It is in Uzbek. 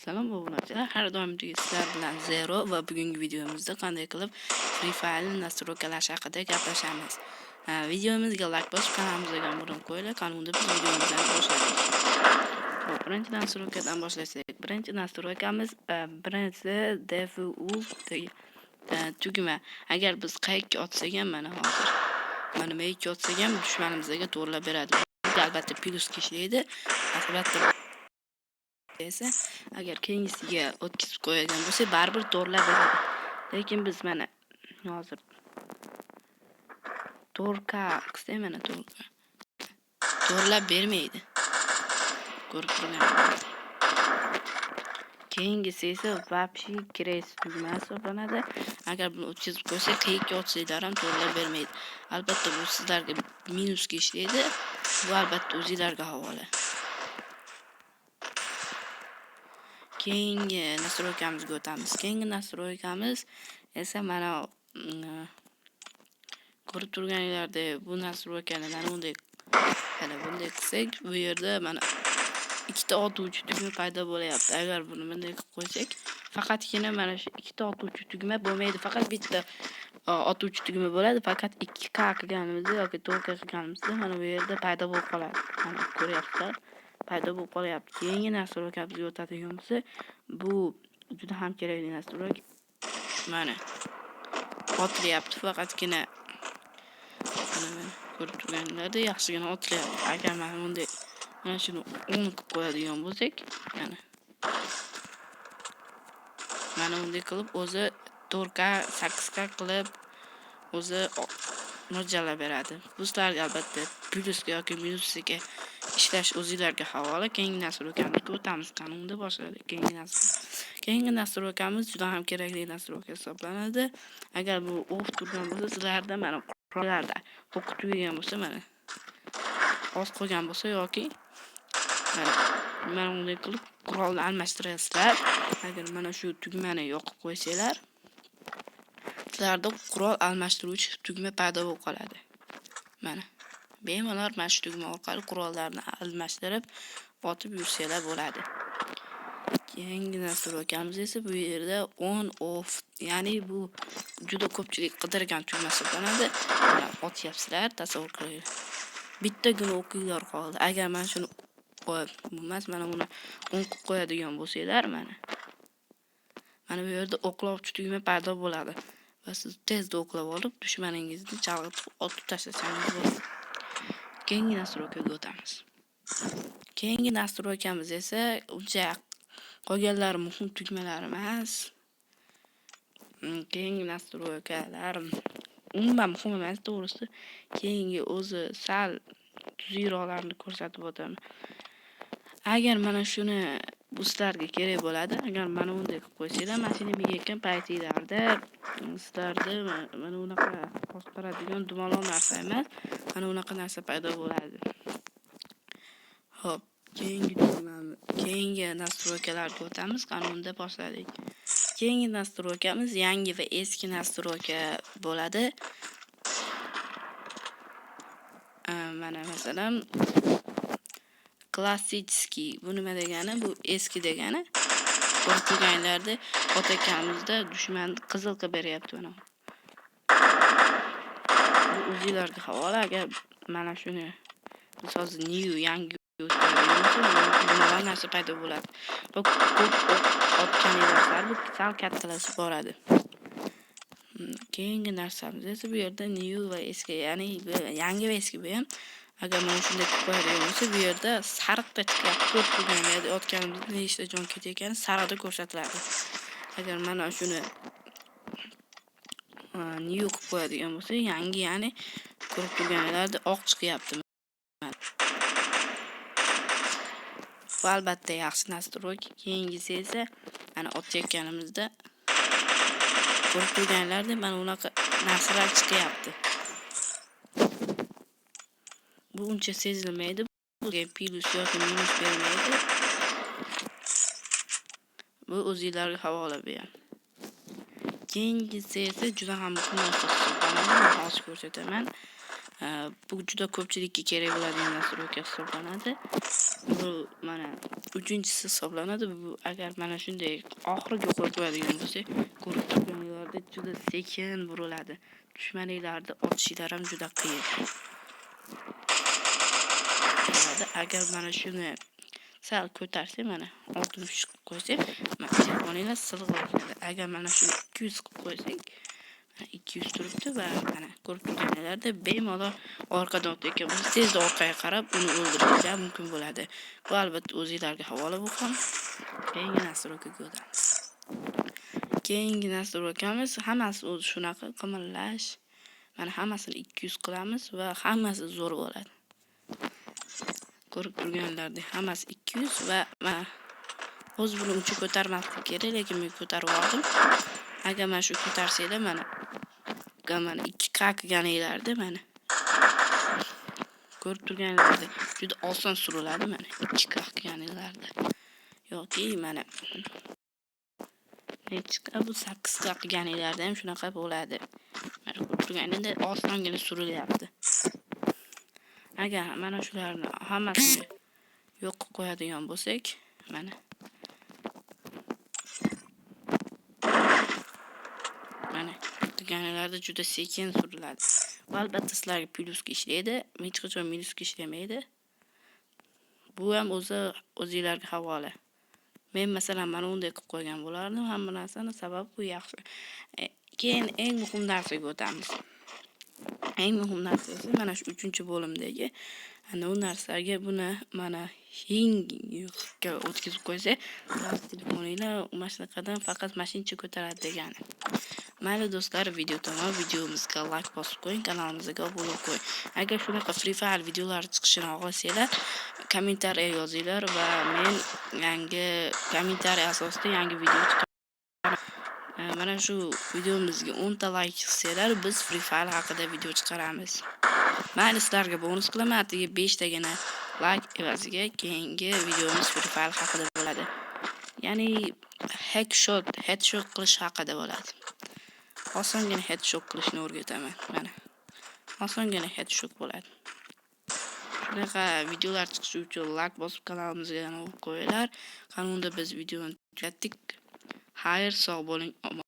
Salom obunachilar, har doimgidek sizlar bilan Zero va bugungi videomizda qanday qilib Free Fire настройка lash haqida gaplashamiz. Videomizga like bosib, kanalimizga obuna qo'yinglar. Qani unda biz videomizni boshladik. Xo'p, birinchi настройка dan boshlasak. Birinchi настройка miz birinchisi default tugma. Agar biz qayerga otsak ham, mana hozir. Mana bu yerga otsak ham dushmanimizga to'g'rilab beradi. Bu albatta plyusga ishlaydi. Albatta esa agar keyingisiga o'tkazib qo'yadigan bo'lsak, baribir to'g'rilab beradi. Lekin biz mana hozir 4K qilsak, mana 4K. To'g'rilab bermaydi. Ko'rib turganingizdek. Keyingisi esa вообще kereksiz tugma hisoblanadi. Agar buni o'tkazib qo'ysak, qayerga otsanglar ham to'g'rilab bermaydi. Albatta bu sizlarga minusga ishlaydi. Bu albatta o'zinglarga havola. Keyingi настройка mizga o'tamiz. Keyingi настройка miz esa mana ko'rib turganinglardek bu настройка ni mana bunday, mana bunday qilsak, bu yerda mana ikkita otuvchi tugma paydo bo'lyapti. Agar buni bunday qilib qo'ysak, faqatgina mana shu ikkita otuvchi tugma bo'lmaydi. Faqat bitta otuvchi tugma bo'ladi. Faqat 2K qilganimizda yoki 4K qilganimizda mana bu yerda paydo bo'lib qoladi. Mana ko'ryapsizlar. Paydo bo'lib qolyapti. Keyingi настройка mizga o'tadigan bo'lsa, bu juda ham kerakli настройка. Mana otilyapti, faqatgina mana ko'rib turganinglardek yaxshigina otilyapti. Agar mana bunday, mana shuni 10 qilib qo'yadigan bo'lsak, mana mana bunday qilib o'zi 4K, 8K qilib o'zi mo'ljallab beradi. Bu sizlarga albatta plyusga yoki minusiga ishlash o'zinglarga havola. Keyingi настройка mizga o'tamiz. Qani unda boshladik. Keyingi настройка. Keyingi настройка miz juda ham kerakli настройка hisoblanadi. Agar bu off turgan bo'lsa, sizlarda mana qurollarda o'qi tugagan bo'lsa, mana oz qolgan bo'lsa yoki mana bunday qilib qurolni almashtirasizlar. Agar mana shu tugmani yoqib qo'ysanglar, sizlarda qurol almashtiruvchi tugma paydo bo'lib qoladi. Mana bemalol mana shu tugma orqali qurollarni almashtirib otib yursanglar bo'ladi. Keyingi настройка miz esa bu yerda on off, ya'ni bu juda ko'pchilik qidirgan tugma hisoblanadi. Mana otyapsizlar, tasavvur qilinglar. Bittagina o'qinglar qoldi. Agar mana shuni qo'yib, emas, mana buni on qilib qo'yadigan bo'lsanglar, mana. Mana bu yerda o'qlovchi tugma paydo bo'ladi va siz tezda o'qlab olib, dushmaningizni chalg'itib otib tashlasangiz bo'ladi. Keyingi настройка ga o'tamiz. Keyingi настройка miz esa uncha qolganlari muhim tugmalar emas. Keyingi настройка lar umuman muhim emas, to'g'risi. Keyingi o'zi sal tuzukroqlarini ko'rsatib o'taman. Agar mana shuni, bu sizlarga kerak bo'ladi. Agar mana bunday qilib qo'ysanglar, mashina minayotgan paytinglarda sizlarda mana bunaqa boshqaradigan dumaloq narsa emas, mana bunaqa narsa paydo bo'ladi. Xo'p, keyingi tugmamiz, keyingi настройка larga o'tamiz. Qani unda boshladik. Keyingi настройка miz yangi va eski настройка bo'ladi. Mana masalan, klassический bu nima degani? Bu eski degani. Ko'rib turganinglarda otayotganimizda dushmanni qizil qilib beryapti mana. Bu o'zinglarga havola. Agar mana shuni biz hozir new, yangi o'tkazadigan bo'lsak, dumaloq narsa paydo bo'ladi. Va ko'p o'q otganinglar sari bu sal kattalashib boradi. Keyingi narsamiz esa bu yerda new va eski, ya'ni bu yangi va eski bu ham. Agar mana shunday qilib qo'yadigan bo'lsa, bu yerda sariqda chiqyapti. Ko'rib turganinglarda otganimizda nechta jon ketayotgani sariqda ko'rsatiladi. Agar mana shuni new qilib qo'yadigan bo'lsa, yangi, ya'ni ko'rib turganinglarda oq chiqyapti. Bu albatta yaxshi настройка. Keyingisi esa mana otayotganimizda ko'rib turganinglardek mana bunaqa narsalar chiqyapti. Bu uncha sezilmaydi. Bunga plyus yoki minus bermaydi. Bu o'zinglarga havola bu ham. Keyingisi esa juda ham muhim narsa hisoblanadi. Men hozir ko'rsataman. Bu juda ko'pchilikka kerak bo'ladigan настройка hisoblanadi. Bu mana uchinchisi hisoblanadi. Bu agar mana shunday oxiriga qo'yib qo'yadigan bo'lsak, ko'rib turganinglardek juda sekin buriladi. Dushmaninglarni otishinglar ham juda qiyin bo'ladi. Agar mana shuni sal ko'tarsak, mana 60 qilib qo'ysak, mana telefoninglar silliq bo'ladi. Agar mana shuni 200 qilib qo'ysak, mana 200 turibdi va mana ko'rib turganinglardek bemalol orqadan o'tayotgan bo'lsa, tezda orqaga qarab uni o'ldirishinglar mumkin bo'ladi. Bu albatta o'zinglarga havola bu ham. Keyingi настройка ga o'tamiz. Keyingi настройка miz hammasi o'zi shunaqa qimirlash. Mana hammasini 200 qilamiz va hammasi zo'r bo'ladi. Ko'rib turganlaridek hammasi 200 va mana o'zi buni uncha ko'tarmaslik kerak, lekin men ko'tarib oldim. Agar mana shu ko'tarsanglar, mana 2K qilganinglarda, mana ko'rib turganinglardek juda oson suriladi, mana 2K qilganinglarda. Yoki mana nechi, bu 8K qilganinglarda ham shunaqa bo'ladi. Mana ko'rib turganingda osongina surilyapti. Agar mana shularni hammasini yo'q qilib qo'yadigan bo'lsak, mana qilganinglarda juda sekin suriladi. Bu albatta sizlarga plyusga ishlaydi, hech qachon minusga ishlamaydi. Bu ham o'zi o'zinglarga havola. Men masalan mana bunday qilib qo'ygan bo'lardim hamma narsani, sababi bu yaxshi. Keyin eng muhim narsaga o'tamiz. Eng muhim narsa esa mana shu 3-bo'limdagi ana u narsaga, buni mana ga o'tkazib qo'ysak, telefoninglar mana shunaqadan faqat mashincha ko'taradi degani. Mayli do'stlar, video tamom. Videomizga like bosib qo'ying, kanalimizga obuna bo'lib qo'ying. Agar shunaqa Free Fire videolari chiqishini xohlasanglar, kommentariya yozinglar va men yangi kommentariya asosida yangi video chiqaraman. Mana shu videomizga 10 ta like qilsanglar, biz Free Fire haqida video chiqaramiz. Mayli, sizlarga bonus qilaman, atigi 5 tagina like evaziga keyingi videomiz Free Fire haqida bo'ladi. Ya'ni headshot, headshot qilish haqida bo'ladi. Osongina headshot qilishni o'rgataman. Mana. Osongina headshot bo'ladi. Shunaqa videolar chiqishi uchun like bosib kanalimizga obuna qo'yinglar. Qani unda biz videoni tugatdik. Xayr, sog' bo'ling, omon.